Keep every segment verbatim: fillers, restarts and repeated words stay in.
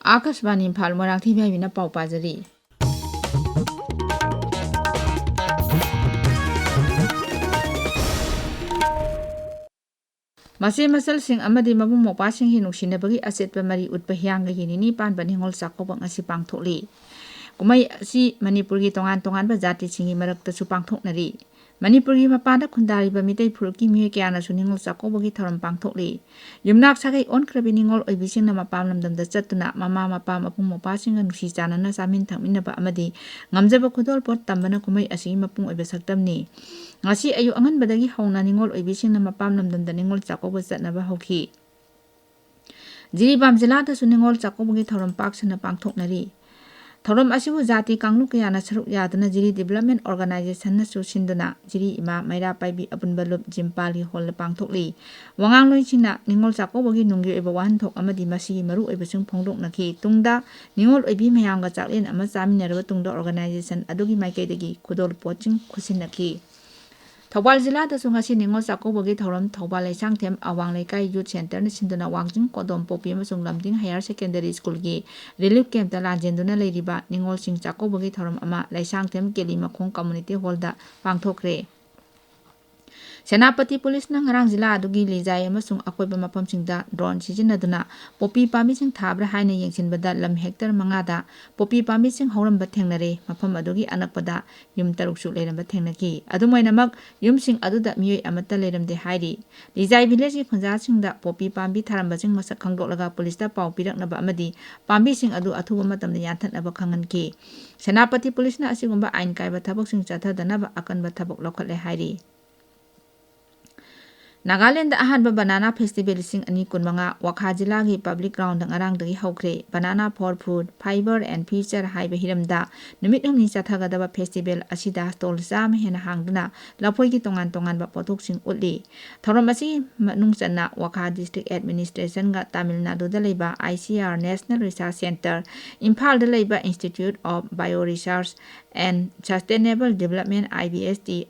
ꯑꯥꯀꯥꯁꯕꯥꯅꯤ ꯏꯝꯐꯥꯜ, ꯃꯣꯏꯔꯥꯡꯊꯦꯝ ꯏꯕꯦꯝꯍꯥꯏꯕꯤꯅ ꯄꯥꯎ ꯄꯥꯖꯔꯤ꯫ ꯃꯆꯦ ꯃꯆꯜꯁꯤꯡ ꯑꯃꯗꯤ ꯃꯕꯨꯡ ꯃꯧꯄ꯭ꯋꯥꯁꯤꯡꯒꯤ ꯅꯨꯡꯁꯤꯅꯕꯒꯤ ꯑꯆꯦꯠꯄ ꯃꯔꯤ ꯎꯠꯄ ꯍꯤꯌꯥꯡꯒꯩꯒꯤ ꯅꯤꯅꯤ ꯄꯥꯟꯕ ꯅꯤꯉꯣꯜ ꯆꯥꯛꯀꯧꯕ ꯉꯁꯤ ꯄꯥꯡꯊꯣꯛꯂꯤ꯫ ꯀꯨꯝꯍꯩ ꯑꯁꯤ ꯃꯅꯤꯄꯨꯔꯒꯤ ꯇꯣꯉꯥꯟ ꯇꯣꯉꯥꯟꯕ ꯖꯥꯇꯤꯁꯤꯡꯒꯤ ꯃꯔꯛꯇꯁꯨ ꯄꯥꯡꯊꯣꯛꯅꯔꯤ꯫ ꯃꯅꯤꯄꯨꯔꯒꯤ ꯃꯄꯥꯟꯗ ꯈꯨꯟꯗꯥꯔꯤꯕ ꯃꯤꯇꯩ ꯐꯨꯔꯨꯞꯀꯤ ꯃꯤꯑꯣꯏ ꯀꯌꯥꯅꯁꯨ ꯅꯤꯉꯣꯜ ꯆꯥꯛꯀꯧꯕꯒꯤ ꯊꯧꯔꯝ ꯄꯥꯡꯊꯣꯛꯂꯤ꯫ ꯌꯨꯝꯅꯥꯛ ꯁꯥꯒꯩ ꯑꯣꯟꯈ꯭ꯔꯕꯤ ꯅꯤꯉꯣꯜ ꯑꯣꯏꯕꯤꯁꯤꯡꯅ ꯃꯄꯥꯝ ꯂꯝꯗꯝꯗ ꯆꯠꯇꯨꯅ ꯃꯃꯥ ꯃꯄꯥ, ꯃꯕꯨꯡ ꯃꯧꯄ꯭ꯋꯥꯁꯤꯡꯒ ꯅꯨꯡꯁꯤ ꯆꯥꯟꯅꯅ ꯆꯥꯃꯤꯟ ꯊꯛꯃꯤꯟꯅꯕ ꯑꯃꯗꯤ ꯉꯝꯖꯕ ꯈꯨꯗꯣꯜ ꯄꯣꯠ ꯇꯝꯕꯅ ꯀꯨꯝꯍꯩ ꯑꯁꯤꯒꯤ ꯃꯄꯨꯡ ꯑꯣꯏꯕ ꯁꯛꯇꯝꯅꯤ꯫ ꯉꯁꯤ ꯑꯌꯨꯛ ꯑꯉꯟꯕꯗꯒꯤ ꯍꯧꯅ ꯅꯤꯉꯣꯜ ꯑꯣꯏꯕꯤꯁꯤꯡꯅ ꯃꯄꯥꯝ ꯂꯝꯗꯝꯗ ꯅꯤꯉꯣꯜ ꯆꯥꯛꯀꯧꯕ ꯆꯠꯅꯕ ꯍꯧꯈꯤ꯫ ꯖꯤꯔꯤꯕꯥꯝ ꯖꯤꯂꯥꯗꯁꯨ ꯅꯤꯉꯣꯜ ꯆꯥꯛꯀꯧꯕꯒꯤ ꯊꯧꯔꯝ ꯄꯥꯛ ꯁꯟꯅ ꯄꯥꯡꯊꯣꯛꯅꯔꯤ꯫ ꯊꯧꯔꯝ ꯑꯁꯤꯕꯨ ꯖꯥꯇꯤ ꯀꯥꯡꯂꯨꯞ ꯀꯌꯥꯅ ꯁꯔꯨꯛ ꯌꯥꯗꯨꯅ ꯖꯤꯔꯤ ꯗꯤꯕꯦꯂꯞꯃꯦꯟ ꯑꯣꯔꯒꯅꯥꯏꯖꯦꯁꯟꯅꯁꯨ ꯁꯤꯟꯗꯨꯅ ꯖꯤꯔꯤ ꯏꯃꯥ ꯃꯩꯔꯥ ꯄꯥꯏꯕꯤ ꯑꯄꯨꯟꯕ ꯂꯨꯞ ꯖꯤꯝꯄꯥꯜꯒꯤ ꯍꯣꯜꯗ ꯄꯥꯡꯊꯣꯛꯂꯤ꯫ ꯋꯥꯉꯥꯡꯂꯣꯏꯁꯤꯡꯅ ꯅꯤꯉꯣꯜ ꯆꯥꯛꯀꯧꯕꯒꯤ ꯅꯨꯡꯒꯤ ꯑꯣꯏꯕ ꯋꯥꯍꯟꯊꯣꯛ ꯑꯃꯗꯤ ꯃꯁꯤꯒꯤ ꯃꯔꯨꯑꯣꯏꯕꯁꯤꯡ ꯐꯣꯡꯗꯣꯛꯅꯈꯤ꯫ ꯇꯨꯡꯗ ꯅꯤꯉꯣꯜ ꯑꯣꯏꯕꯤ ꯃꯌꯥꯝꯒ ꯆꯥꯛꯂꯦꯟ ꯑꯃ ꯆꯥꯃꯤꯟꯅꯔꯕ ꯇꯨꯡꯗ ꯑꯣꯔꯒꯅꯥꯏꯖꯦꯁꯟ ꯑꯗꯨꯒꯤ ꯃꯥꯏꯀꯩꯗꯒꯤ ꯈꯨꯗꯣꯜ ꯄꯣꯠꯁꯤꯡ ꯈꯨꯠꯁꯤꯟꯅꯈꯤ꯫ ꯊꯧꯕꯥꯜ ꯖꯤꯂꯥꯗꯁꯨ ꯉꯁꯤ ꯅꯤꯉꯣꯜ ꯆꯥꯛꯀꯧꯕꯒꯤ ꯊꯧꯔꯝ ꯊꯧꯕꯥꯜ ꯂꯩꯁꯥꯡꯊꯦꯝ ꯑꯋꯥꯡ ꯂꯩꯀꯥꯏ ꯌꯨꯠ ꯁꯦꯟꯇꯔꯅ ꯁꯤꯟꯗꯨꯅ ꯋꯥꯡꯖꯤꯡ ꯀꯣꯗꯣꯝꯄꯣꯛꯄꯤ ꯑꯃꯁꯨꯡ ꯂꯝꯗꯤꯡ ꯍꯥꯌꯔ ꯁꯦꯀꯦꯟꯗꯔꯤ ꯁ꯭ꯀꯨꯜꯒꯤ ꯔꯤꯂꯤꯐ ꯀꯦꯝꯞꯇ ꯂꯥꯟꯖꯦꯟꯗꯨꯅ ꯂꯩꯔꯤꯕ ꯅꯤꯉꯣꯜꯁꯤꯡ ꯆꯥꯛꯀꯧꯕꯒꯤ ꯊꯧꯔꯝ ꯑꯃ ꯂꯩꯁꯥꯡꯊꯦꯝ ꯀꯦꯂꯤꯃꯈꯣꯡ ꯀꯝꯃꯨꯅꯤꯇꯤ ꯍꯣꯜꯗ ꯄꯥꯡꯊꯣꯛꯈ꯭ꯔꯦ꯫ ꯁꯦꯅꯥꯄꯇꯤ ꯄꯨꯂꯤꯁꯅ ꯉꯔꯥꯡ ꯖꯤꯂꯥ ꯑꯗꯨꯒꯤ ꯂꯤꯖꯥꯏ ꯑꯃꯁꯨꯡ ꯑꯀꯣꯏꯕ ꯃꯐꯝꯁꯤꯡꯗ ꯗ꯭ꯔꯣꯟ ꯁꯤꯖꯤꯟꯅꯗꯨꯅ ꯄꯣꯄꯤ ꯄꯥꯝꯕꯤꯁꯤꯡ ꯊꯥꯕ꯭ꯔꯥ ꯍꯥꯏꯅ ꯌꯦꯡꯁꯤꯟꯕꯗ ꯂꯝ ꯍꯦꯛꯇꯔ ꯃꯉꯥꯗ ꯄꯣꯄꯤ ꯄꯥꯝꯕꯤꯁꯤꯡ ꯍꯧꯔꯝꯕ ꯊꯦꯡꯅꯔꯦ꯫ ꯃꯐꯝ ꯑꯗꯨꯒꯤ ꯑꯅꯛꯄꯗ ꯌꯨꯝ ꯇꯔꯨꯛꯁꯨ ꯂꯩꯔꯝꯕ ꯊꯦꯡꯅꯈꯤ꯫ ꯑꯗꯨꯝ ꯑꯣꯏꯅꯃꯛ, ꯌꯨꯝꯁꯤꯡ ꯑꯗꯨꯗ ꯃꯤꯑꯣꯏ ꯑꯃꯠꯇ ꯂꯩꯔꯝꯗꯦ ꯍꯥꯏꯔꯤ꯫ ꯂꯤꯖꯥꯏ ꯚꯤꯂꯦꯖꯀꯤ ꯈꯨꯟꯖꯥꯁꯤꯡꯗ ꯄꯣꯄꯤ ꯄꯥꯝꯕꯤ ꯊꯥꯔꯝꯕꯁꯤꯡ ꯃꯁꯛ ꯈꯪꯗꯣꯛꯂꯒ ꯄꯨꯂꯤꯁꯇ ꯄꯥꯎ ꯄꯤꯔꯛꯅꯕ ꯑꯃꯗꯤ ꯄꯥꯝꯕꯤꯁꯤꯡ ꯑꯗꯨ ꯑꯊꯨꯕ ꯃꯇꯝꯗ ꯌꯥꯟꯊꯠꯅꯕ ꯈꯪꯍꯟꯈꯤ꯫ ꯁꯦꯅꯥꯄꯇꯤ ꯄꯨꯂꯤꯁꯅ ꯑꯁꯤꯒꯨꯝꯕ ꯑꯥꯏꯟ ꯀꯥꯏꯕ ꯊꯕꯛꯁꯤꯡ ꯆꯠꯊꯗꯅꯕ ꯑꯀꯟꯕ ꯊꯕꯛ ꯂꯧꯈꯠꯂꯦ ꯍꯥꯏꯔꯤ꯫ ꯅꯥꯒꯥꯂꯦꯟꯗ ꯑꯍꯥꯟꯕ ꯕꯅꯥꯅꯥ ꯐꯦꯁꯇꯤꯚꯦꯜ ꯂꯤꯁꯤꯡ ꯑꯅꯤ ꯀꯨꯟꯃꯉꯥ ꯋꯥꯈꯥ ꯖꯤꯂꯥꯒꯤ ꯄꯕ꯭ꯂꯤꯛ ꯒ꯭ꯔꯥꯎꯟꯗ ꯉꯔꯥꯡꯗꯒꯤ ꯍꯧꯈ꯭ꯔꯦ꯫ Banana for Food, Fiber and Future ꯍꯥꯏꯕ ꯍꯤꯔꯝꯗ ꯅꯨꯃꯤꯠ ꯍꯨꯝꯅꯤ ꯆꯠꯊꯒꯗꯕ ꯐꯦꯁꯇꯤꯚꯦꯜ ꯑꯁꯤꯗ ꯁ꯭ꯇꯣꯜ ꯆꯥꯝꯃ ꯍꯦꯟꯅ ꯍꯥꯡꯗꯨꯅ ꯂꯐꯣꯏꯒꯤ ꯇꯣꯉꯥꯟ ꯇꯣꯉꯥꯟꯕ ꯄꯣꯠꯊꯣꯛꯁꯤꯡ ꯎꯠꯂꯤ꯫ ꯊꯧꯔꯝ ꯑꯁꯤꯒꯤ ꯃꯅꯨꯡ ꯆꯟꯅ ꯋꯥꯈꯥ ꯗꯤꯁꯇ꯭ꯔꯤꯛ ꯑꯦꯗꯃꯤꯅꯤꯁꯇ꯭ꯔꯦꯁꯟꯒ ꯇꯥꯃꯤꯜ ꯅꯥꯗꯨꯗ ꯂꯩꯕ I C R National Research Centre, ꯏꯝꯐꯥꯜꯗ ꯂꯩꯕ Institute of Bio Research and Sustainable Development, I B S D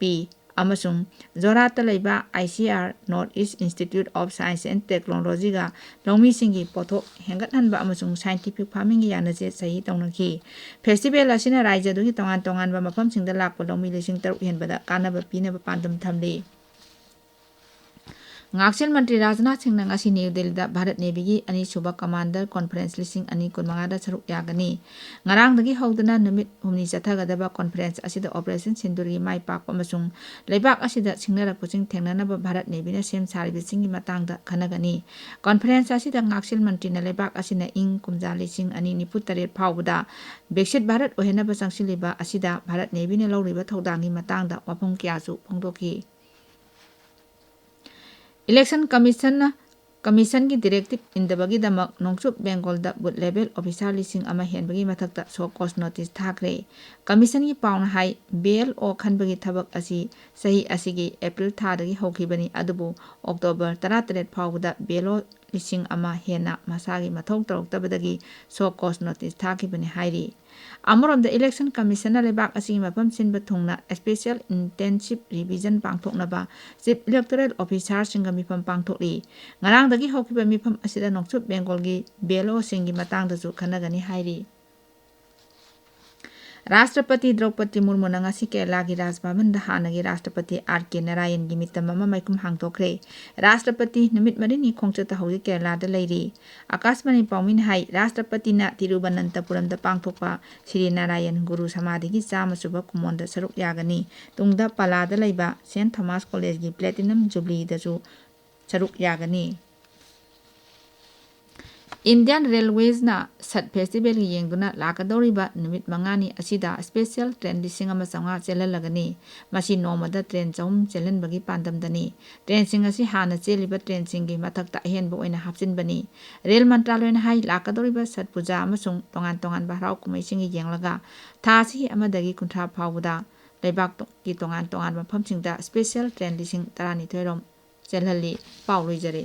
P, ꯑꯃꯁꯨꯡ ꯖꯣꯔꯥꯠꯇ ꯂꯩꯕ I C R, North East Institute of Science and Technology-ꯒ ꯂꯧꯃꯤꯁꯤꯡꯒꯤ ꯄꯣꯠꯊꯣꯛ ꯍꯦꯟꯒꯠꯍꯟꯕ ꯑꯃꯁꯨꯡ scientific farming-ꯒꯤ ꯌꯥꯅꯆꯦ ꯁꯍꯤ ꯇꯧꯅꯈꯤ꯫ Festival ꯑꯁꯤꯅ ꯔꯥꯖ꯭ꯌ ꯑꯗꯨꯒꯤ ꯇꯣꯉꯥꯟ ꯇꯣꯉꯥꯟꯕ ꯃꯐꯝꯁꯤꯡꯗ ꯂꯥꯛꯄ ꯂꯧꯃꯤ ꯂꯤꯁꯤꯡ ꯇꯔꯨꯛ ꯍꯦꯟꯕꯗ ꯀꯥꯟꯅꯕ ꯄꯤꯅꯕ ꯄꯥꯟꯗꯝ ꯊꯝꯂꯤ꯫ ꯉꯥꯛꯁꯦꯜ ꯃꯟꯇ꯭ꯔꯤ ꯔꯥꯖꯅꯥꯊ ꯁꯤꯡꯅ ꯉꯁꯤ ꯅ꯭ꯌꯨ ꯗꯦꯜꯂꯤꯗ ꯚꯥꯔꯠ ꯅꯦꯚꯤꯒꯤ ꯑꯅꯤꯁꯨꯕ Commander Conference ꯂꯤꯁꯤꯡ ꯑꯅꯤ ꯀꯨꯟꯃꯉꯥꯗ ꯁꯔꯨꯛ ꯌꯥꯒꯅꯤ꯫ ꯉꯔꯥꯡꯗꯒꯤ ꯍꯧꯗꯨꯅ ꯅꯨꯃꯤꯠ ꯍꯨꯝꯅꯤ ꯆꯠꯊꯒꯗꯕ conference ꯑꯁꯤꯗ Operation ꯁꯤꯟꯗꯨꯔꯒꯤ ꯃꯥꯏ ꯄꯥꯛꯄ ꯑꯃꯁꯨꯡ ꯂꯩꯕꯥꯛ ꯑꯁꯤꯗ ꯁꯤꯡꯅꯔꯛꯄꯁꯤꯡ ꯊꯦꯡꯅꯅꯕ ꯚꯥꯔꯠ ꯅꯦꯚꯤꯅ ꯁꯦꯝ ꯁꯥꯔꯤꯕꯁꯤꯡꯒꯤ ꯃꯇꯥꯡꯗ ꯈꯟꯅꯒꯅꯤ꯫ Conference ꯑꯁꯤꯗ ꯉꯥꯛꯁꯦꯜ ꯃꯟꯇ꯭ꯔꯤꯅ ꯂꯩꯕꯥꯛ ꯑꯁꯤꯅ ꯏꯪ ꯀꯨꯝꯖꯥ ꯂꯤꯁꯤꯡ ꯑꯅꯤ ꯅꯤꯐꯨ ꯇꯔꯦꯠ ꯐꯥꯎꯕꯗ ꯕꯤꯛꯁꯤꯠ ꯚꯥꯔꯠ ꯑꯣꯏꯍꯟꯅꯕ ꯆꯪꯁꯤꯜꯂꯤꯕ ꯑꯁꯤꯗ ꯚꯥꯔꯠ ꯅꯦꯚꯤꯅ ꯂꯧꯔꯤꯕ ꯊꯧꯗꯥꯡꯒꯤ ꯃꯇꯥꯡꯗ ꯋꯥꯐꯝ ꯀꯌꯥꯁꯨ ꯐꯣꯡꯗꯣꯛꯈꯤ꯫ Election Commission-ꯅ, Commission-ꯒꯤ directive ꯏꯟꯗꯕꯒꯤꯗꯃꯛ ꯅꯣꯡꯆꯨꯞ ꯕꯦꯡꯒꯣꯜꯗ booth level officer ꯂꯤꯁꯤꯡ ꯑꯃ ꯍꯦꯟꯕꯒꯤ ꯃꯊꯛꯇ show cause notice ꯊꯥꯈ꯭ꯔꯦ꯫ Commission-ꯒꯤ ꯄꯥꯎꯅ ꯍꯥꯏ, B L O ꯈꯟꯕꯒꯤ ꯊꯕꯛ ꯑꯁꯤ ꯆꯍꯤ ꯑꯁꯤꯒꯤ April ꯊꯥꯗꯒꯤ ꯍꯧꯈꯤꯕꯅꯤ, ꯑꯗꯨꯕꯨ October ꯇꯔꯥꯇꯔꯦꯠ ꯐꯥꯎꯕꯗ B L O ꯂꯤꯁꯤꯡ ꯑꯃ ꯍꯦꯟꯅ ꯃꯁꯥꯒꯤ ꯃꯊꯧ ꯇꯧꯔꯛꯇꯕꯗꯒꯤ show cause notice ꯊꯥꯈꯤꯕꯅꯤ ꯍꯥꯏꯔꯤ꯫ ꯑꯃꯔꯣꯝꯗ, Election Commission-ꯅ ꯂꯩꯕꯥꯛ ꯑꯁꯤꯒꯤ ꯃꯐꯝ ꯁꯤꯟꯕ ꯊꯨꯡꯅ special intensive revision ꯄꯥꯡꯊꯣꯛꯅꯕ Chief Electoral Officer-ꯁꯤꯡꯒ ꯃꯤꯐꯝ ꯄꯥꯡꯊꯣꯛꯂꯤ꯫ ꯉꯔꯥꯡꯗꯒꯤ ꯍꯧꯈꯤꯕ ꯃꯤꯐꯝ ꯑꯁꯤꯗ ꯅꯣꯡꯆꯨꯞ ꯕꯦꯡꯒꯣꯜꯒꯤ B L O-ꯁꯤꯡꯒꯤ ꯃꯇꯥꯡꯗꯁꯨ ꯈꯟꯅꯒꯅꯤ ꯍꯥꯏꯔꯤ꯫ ꯔꯥꯁꯇ꯭ꯔꯄꯇꯤ ꯗ꯭ꯔꯧꯄꯗꯤ ꯃꯨꯔꯃꯨꯅ ꯉꯁꯤ ꯀꯦꯔꯂꯥꯒꯤ ꯔꯥꯖ ꯚꯕꯟꯗ ꯍꯥꯟꯅꯒꯤ ꯔꯥꯁꯇ꯭ꯔꯄꯇꯤ R K ꯅꯥꯔꯥꯌꯟꯒꯤ ꯃꯤꯇꯝ ꯑꯃ ꯃꯥꯏꯈꯨꯝ ꯍꯥꯡꯗꯣꯛꯈ꯭ꯔꯦ꯫ ꯔꯥꯁꯇ꯭ꯔꯄꯇꯤ ꯅꯨꯃꯤꯠ ꯃꯔꯤꯅꯤ ꯈꯣꯡꯆꯠꯇ ꯍꯧꯖꯤꯛ ꯀꯦꯔꯂꯥꯗ ꯂꯩꯔꯤ꯫ ꯑꯀꯥꯁꯕꯥꯅꯤ ꯄꯥꯎꯃꯤꯅ ꯍꯥꯏ, ꯔꯥꯁꯇ꯭ꯔꯄꯇꯤꯅ ꯇꯤꯔꯨꯕꯅꯟꯇꯄꯨꯔꯝꯗ ꯄꯥꯡꯊꯣꯛꯄ ꯁ꯭ꯔꯤ ꯅꯥꯔꯥꯌꯟ ꯒꯨꯔꯨ ꯁꯃꯥꯙꯤꯒꯤ ꯆꯥꯝꯃ ꯁꯨꯕ ꯀꯨꯃꯣꯟꯗ ꯁꯔꯨꯛ ꯌꯥꯒꯅꯤ꯫ ꯇꯨꯡꯗ ꯄꯥꯂꯥꯗ ꯂꯩꯕ Saint Thomas College-ꯒꯤ Platinum Jubilee-ꯗꯁꯨ ꯁꯔꯨꯛ ꯌꯥꯒꯅꯤ꯫ Indian Railways-ꯅ ꯁꯠ Festival-ꯒꯤ ꯌꯦꯡꯗꯨꯅ ꯂꯥꯛꯀꯗꯧꯔꯤꯕ ꯅꯨꯃꯤꯠ ꯃꯉꯥꯅꯤ ꯑꯁꯤꯗ special train ꯂꯤꯁꯤꯡ ꯑꯃ ꯆꯥꯝꯃꯉꯥ ꯆꯦꯜꯍꯜꯂꯒꯅꯤ꯫ ꯃꯁꯤ ꯅꯣꯡꯃꯗ train ꯆꯍꯨꯝ ꯆꯦꯜꯍꯟꯕꯒꯤ ꯄꯥꯟꯗꯝꯗꯅꯤ꯫ Train-ꯁꯤꯡ ꯑꯁꯤ ꯍꯥꯟꯅ ꯆꯦꯜꯂꯤꯕ train-ꯁꯤꯡꯒꯤ ꯃꯊꯛꯇ ꯑꯍꯦꯟꯕ ꯑꯣꯏꯅ ꯍꯥꯞꯆꯤꯟꯕꯅꯤ꯫ Rail ꯃꯟꯇ꯭ꯔꯥꯂꯌꯅ ꯍꯥꯏ, ꯂꯥꯛꯀꯗꯧꯔꯤꯕ ꯁꯠ ꯄꯨꯖꯥ ꯑꯃꯁꯨꯡ ꯇꯣꯉꯥꯟ ꯇꯣꯉꯥꯟꯕ ꯍꯔꯥꯎ ꯀꯨꯝꯍꯩꯁꯤꯡꯒꯤ ꯌꯦꯡꯂꯒ ꯊꯥ ꯑꯁꯤꯒꯤ ꯑꯃꯗꯒꯤ ꯀꯨꯟꯊ꯭ꯔꯥ ꯐꯥꯎꯕꯗ ꯂꯩꯕꯥꯛꯀꯤ ꯇꯣꯉꯥꯟ ꯇꯣꯉꯥꯟꯕ ꯃꯐꯝꯁꯤꯡꯗ special train ꯂꯤꯁꯤꯡ ꯇꯔꯥꯅꯤꯊꯣꯏ ꯔꯣꯝ ꯆꯦꯜꯍꯜꯂꯤ꯫ ꯄꯥꯎ ꯂꯣꯏꯖꯔꯦ꯫